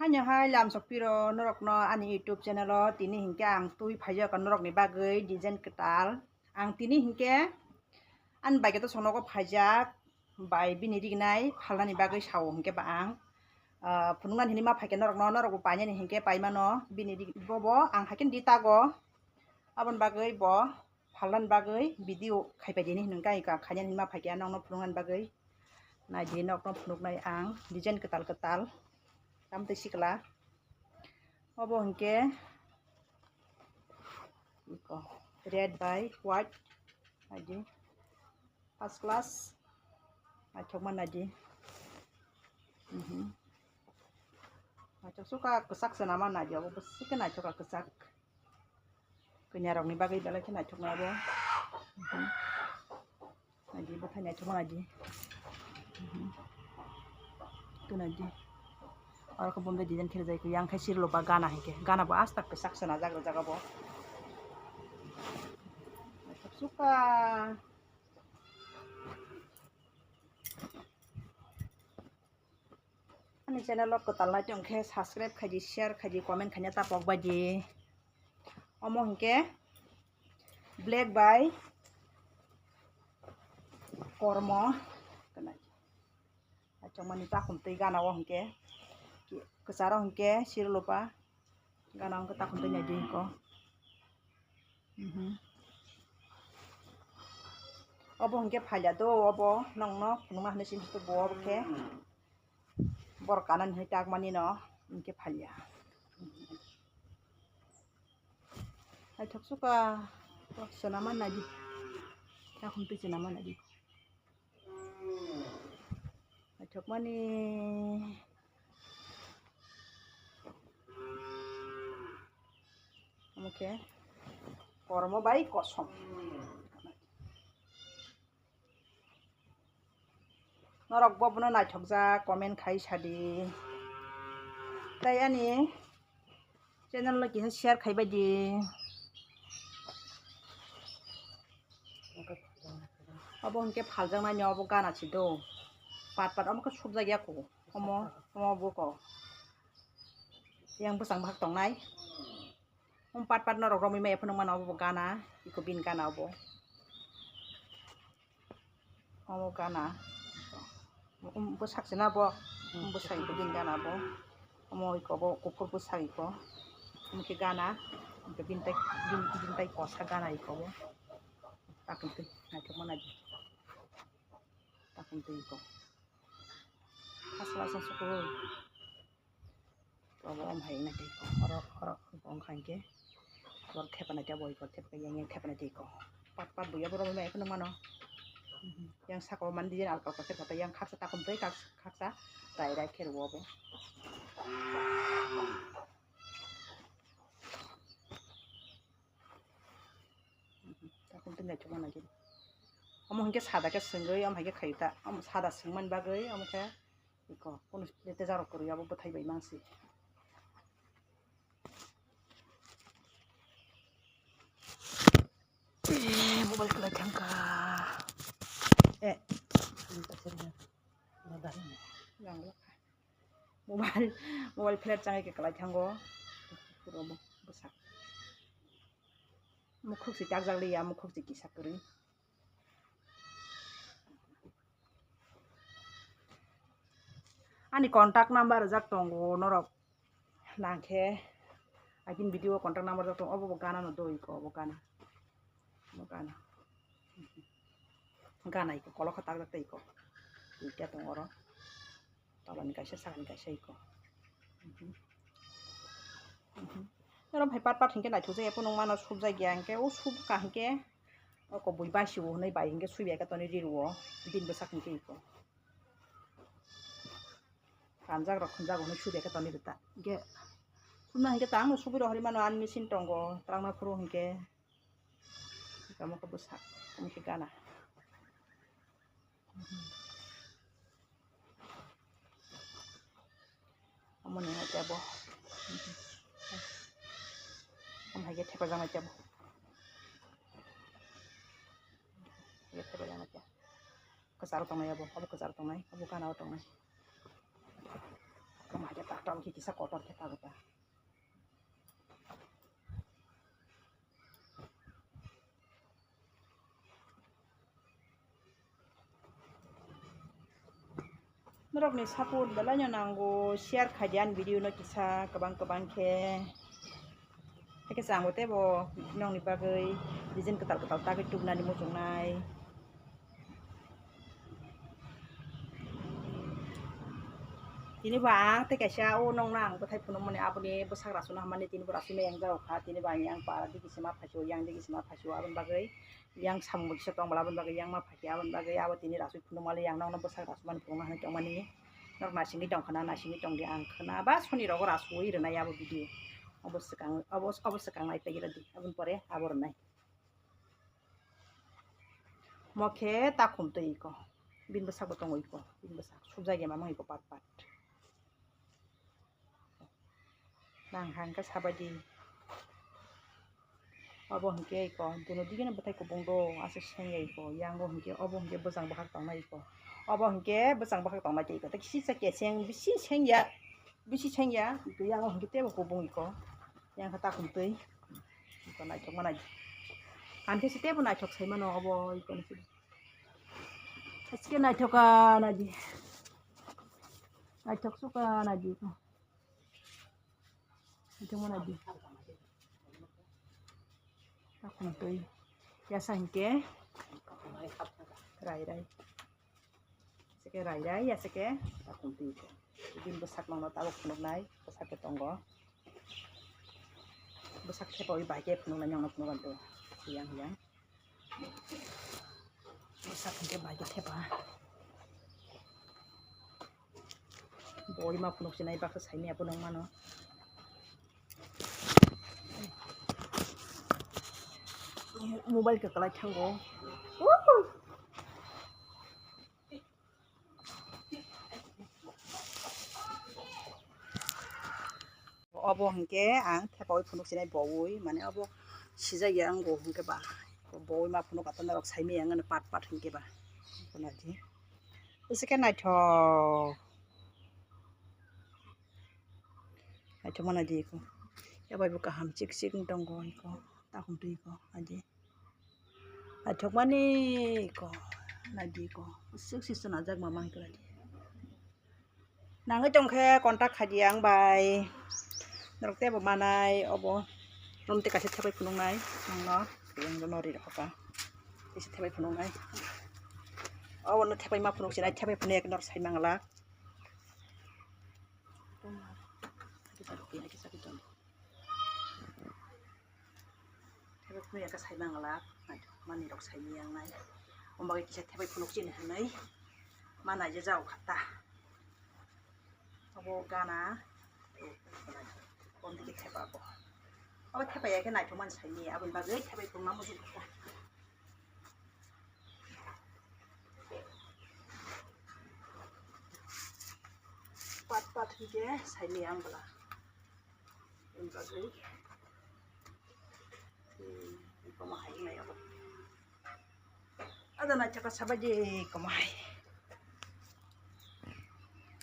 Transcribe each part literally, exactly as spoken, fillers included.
Haino hai lamsok piro norokno ani YouTube channel o tini hinkhe ang twi phaijak norokni bagwi design kwtal. Ang tini hinkhe ani bai khe to sonogo phaijak bai bini rignai phalnani bagwi sao hinkhe ba ang, ah, phunuknani hinwi ma phaikhe norokno, norokbo painani hinkhe paimano bini rig-, bobo ang haikhe di tago. Aboni bagwi bo phalnani bagwi video khaipai dini hinwi kha, khainani hinwi ma phaikhe nokno phunuknani bagwi. Naidi nokno phunuknai ang design kwtal kwtal. Tamtwi sikla. Obo hinkhe iko red bai white. Naidi first class. Naithokma naidi. Mhm. Naithok suka kwchak se nama naidi, obo bwswk khe naithok kha kwchak. Kwnarokni bagwi belai khe naithokma bo. Mhm. Naidi, bwthai naithokma naidi. Mhm. Khe naidi. Aro khe bombai design khe rijak, yang khe sirlo ba gana hinkhe. Gana bo aswk kwchak se najak rijak obo. Naithok suka. Ani channel o kwtal nai tong khe subscribe khaidi, share khaidi, comment khaina ta pok baidi. Omo hinkhe black bai kormo. Achomani takhum twi gana o hinkhe kwcharo hinkhe sirolopa gana o hinkhe takhum twi naidi hinko. Mhm. Obo hinkhe phaila do, obo nokno phunukma hinwi sini bo obo khe borok kanani hinwi takmani no hinkhe phalia. Naithok suka, swnama naidi. Takhum twi swnama naidi. Naithokmani. Omo khe kormo bai kosom. Norok bo bono naithokjak comment khai sadi. Tai ani channel no kisa share khai baidi. Obo hinkhe phaljaknai ni obo gana si do. Pat pat omo khe subjak ya ko. Omo, omo bo ko. Yang bwsang bwkhak tongnai. Omo pat pat norok romwi maya phano mano obo bo gana. Iko bini gana obo. Omo gana. Um, bwsak se na bo. Um, bwsak iko bini gana bo. Omo iko bo kuphur bwsak iko. Omo khe gana. Omo khe bini tai, bini, bini tai kosa gana iko bo. Takung twi, naithok ma naidi. Takung twi iko. Asla sa suku. Obo om hai na tei ko, oro, oro, ong khai ke. Oro thepa na tei abo iko, thepa yang, yang thepa na tei ko. Pat, pat buya borok mai phano mano. Yang saka o mandi jen alka alka khe kata yang khaksa takon tei khaksa, khaksa rai rai khe rwo bo. Takon tei naithok ma nai. Omo hinkhe sada khe swngwi, omo hai khe khayu ta. Omo sada swngmani bagwi, omo khe iko, kono tejaro kwrwi abo bwthai bai mansi. Eh, mobile kwlai thangkha. Eh. Mobile, mobile flat changai ke kwlai thango. Puro bo bwsak. Mukhuk si takjak liya, mukhuk si kisa kwrwi. Ani contact number rijak tongo norok nangkhe. Agin video contact number rijak tongo, obo bo gana no do iko, obo gana. Obo gana. Gana iko, kolok khe takjak tei iko. Duita tongo oro. Tolani kaisa, sakani kaisa iko. Mhm. Mhm. Oro phai pat pat hinkhe naithok jaya phunuk mano subjak ya hinkhe o subka hinkhe o kubui basio hinwi bai hinkhe suibai khe tonwi riruo bini bwsak hinkhe iko. Kanjak rok khunjago hinwi suibai khe tonwi rwta hinkhe subna hinkhe tangno subui rohorwi mano ani machine tongo twlangma phuru hinkhe. Tamo khe bwsak, tamo khe gana. Omo ni hai tebo. Omo hai khe thepa jang tebo. Hai khe thepa jang tebo. Kwcharo tongnai abo, abo kwcharo tongnai, abo gana o tongnai. Omo hai khe tak Tamo khe kisa kotor khe tabuk ta. Norokni support belaino nango, share khaidi ani video no kisa kwbang kwbang khe. Hakhe chwng bo teibo nokni bagwi design kwtal kwtal tagwi tubunani muchungnai. Tini bo ang tei kaisa o nokno ang bwthai phunukmani aboni bwsak rasuna hammani tini bo rasui maya wng jago kha. Tini bo ang yang para digi se ma phaisio, yang digi se ma phaisio, aboni bagwi yang samung bo kisa tong bwla, aboni bagwi yang ma phaikhe, aboni bagwi abo tini rasui phunukmali yang nokno bwsak rasumani phunukna hinwi tongmani. Norok naisingwi tong khna, naisingwi tongdi, ang khna ba soni rogo rasui rwnai abo video. Obo swkang, obo, obo swkang naipaikhe rwdi, aboni pore abo rwnai. Mo khe takhum twi iko. Bini bwsak bo tongo iko. Bini bwsak subjak ya mamang iko pat pat. Nang hangkhe sabaidi. Obo hwnkhe iko. Duno digeno bwthai kubung do. Aswk sengya iko. Yango hwnkhe obo hwnkhe bwsang bwkhak tongnai iko. Obo hwnkhe bwsang bwkhak tongnai iko. Tei kisa keseng bisi sengya. Bisi sengya. Yango hwnkhe teibo kubung iko. Yang khe takhum twi. Iko naithok ma naidi. Ang khe se teibo naithok sai mano obo iko ni sidi. Aske naithok ka naidi. Naithok suka naidi iko. Naithok ma naidi. Takhum twi. Yasa hinkhe. Rai rai. Seke rai rai ya seke takhum twi ko. Bini bwsak nokno tabuk phunuknai, bwsak khe tongo. Bwsak thepawi bai khe phunuknai nokno phunukgwi tong. Yang yang. Bwsak hinkhe bai khe thepa. Boi ma phunuk sinai baksa saimaya phunuk mano. Mobile khe kwlai thango. Obo hinkhe ang thepawi phunuk sinai bowi, mane obo sijak ya ang bo hinkhe ba. Bowi ma phunuk ato norok saimaya ang ano pat pat hinkhe ba. Naidi. Bwswk khe naithok. Naithok ma naidi iko. Yabai bo kaham chik chik wng tongo iko. Takhum twi iko naidi. Naithokmani ko, naidi ko. Sik sik swnajak ma mang khe naidi. Nangwi tongkhe contact khaidi ang bai. Norok teibo manai obo. Romte kaisa thepai phunuknai nongno. Yang no ri rokha. Kaisa thepai phunuknai. Obo no thepai ma phunuk sinai, thepai phunuk norok sai mangla. Thepai phunuk ya khe sai mangla, manwi rok sai miyang nai. Omo bagwi kisa thepai phunuk chini hinwi ma naijajak kha ta. Obo gana, omo digi thepa bo. Obo thepa ya khe naithok mani sai maya, aboni bagwi thepai phunuk ma muchung kha ta. Pat pat hinkhe saimaya ang bwla. Wng bagwi, hmm, iko ma hai wngnai abo. Ada naithok kha sabaidi iko ma hai.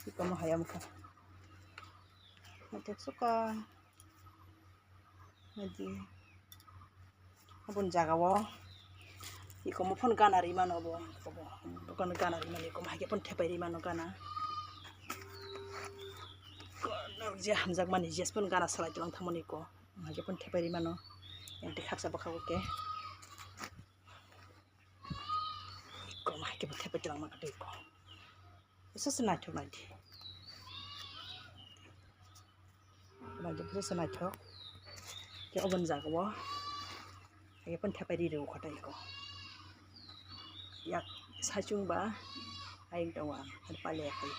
Iko ma hai amkha. Naithok suka. Naidi. Aboni jaga o iko mo phone gana ri mano bo. Bo gana ri mano iko mo hai khe phone thepai ri mano gana. Je hamjak mani je phone gana salai tlang thang mani iko. Mo hai khe phone thepai ri mano. Yang te khaksa bwkha bo khe. Iko mo hai khe phone thepai tlang mano iko. Bwswk se naithok naidi. Naidi bwswk se naithok. Khe oboni jaga o hai phone thepai ri rw kha ta iko. Yak saichung ba ayang tongo ang, ani pale ya khai.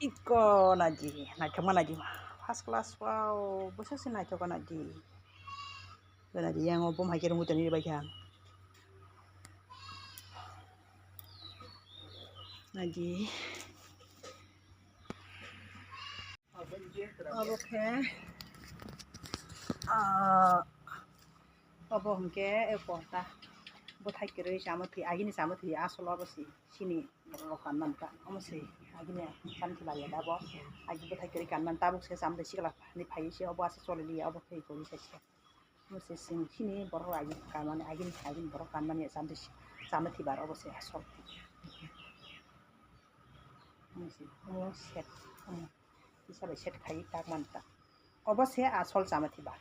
Iko naidi, naithokma naidi ma. First class, wow, bwswk se naithok naidi. Naidi, yang o bom hai khe rungwi tongwi bai kha. Naidi. Obo khe, ah, obo hwnkhe eko ta. Bwthai kwrwi chama thwi, agini chama thwi asol obo se chini borok rok kanmani ta, omo se agini chama thwi bai ya da bo. Agi bwthai kwrwi kanmani tabuk se chama thwi sikla ni phai se obo asa choli liya obo thwi kwrwi se se. Omo se chini borok rok agi kanmani, agini, agini borok kanmani chama thwi, chama thwi bar obo se asol. Omo se, omo set, omo kisa bai set khai tak man ta. Obo se asol chama thwi bar.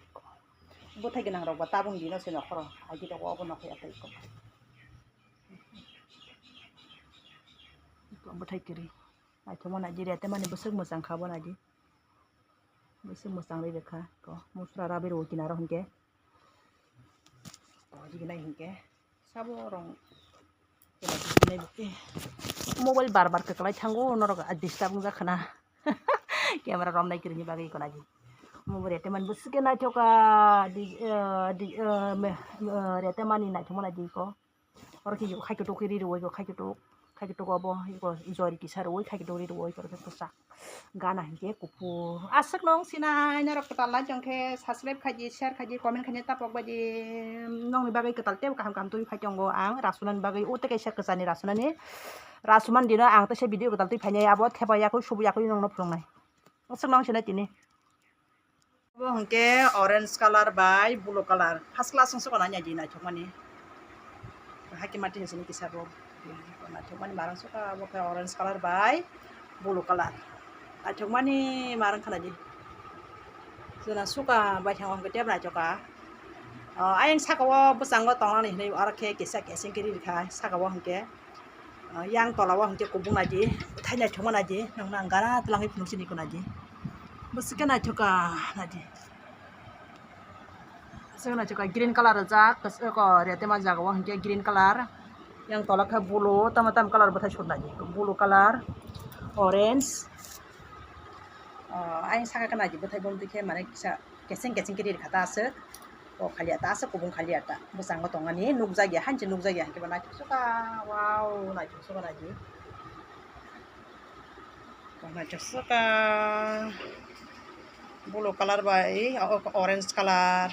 Bwthai gwnang rok ba tabung dino se nokhoro agi rok obo nokhai atai ko. Bwthai kwrwi. Naithokma naidi rete mani bwswk mwchang kha bo naidi. Bwswk mwchang ri rwkha ko. Musra rabi rw kinaro hinkhe. Ko jigini hinkhe. Sabo rong. Mobile bar bar kwklai thango norok disturb wngkha na. Camera romnai kwrwini bagwi ko naidi. Mobile rete mani bwswk khe naithoka di, eh, di, eh, me, eh, rete mani naithokma naidi ko. Oro khe khaito tok ri rwoi khaito tok khaito tok obo jori kisa rwoi khaito tok ri rwoi oro khe kwchak gana hinkhe kuphur aswk nung sinai norok kwtal nai tong khe subscribe khaidi share khaidi comment khaina tapok baidi nongni bagwi kwtal tei kaham kaham twi phai tongo ang rasunani bagwi o tei kaisa kwchani rasunani rasuman dino ang teisa video kwtal twi phainai abo thepa yakui subu yakui nongno phunuknai aswk nung sinai tini. Obo hwnkhe orange colour bai blue colour, first class wngsuka nai naidi naithokmani. Haki mati hinwi sini kisa bo naithokmani marang suka, obo khe orange colour bai blue colour. Naithokmani marang kha naidi. Jona suka baithang hwnkhe tebo naithoka. O, ayang saka o bwskango tongnani hinwi oro khe kisa keseng khe ri rikha saka o hwnkhe. Ah, yang tola o hwnkhe kubung naidi, bwthai naithokma naidi, nokna ang gana twlangwi phunuk sini ko naidi. Bwswk khe naithoka naidi. Bwswk khe naithoka green colour rijak, kwchwk o rete ma jaga o hwnkhe green colour. Yang tola khe blue, tamo tamo colour bwthai sut naidi. Blue colour, orange. Ah, ayang saka khe naidi bwthai bomtwi khe mane kisa keseng keseng khe ri rikha ta aswk. O khaliya ta aswk kubung khaliya ta. Bwskango tongmani nukjakya, hanse nukjakya, hwnkhe bo naithok suka, wow, naithok suka naidi. Naithok suka. Blue colour bai, o, orange colour.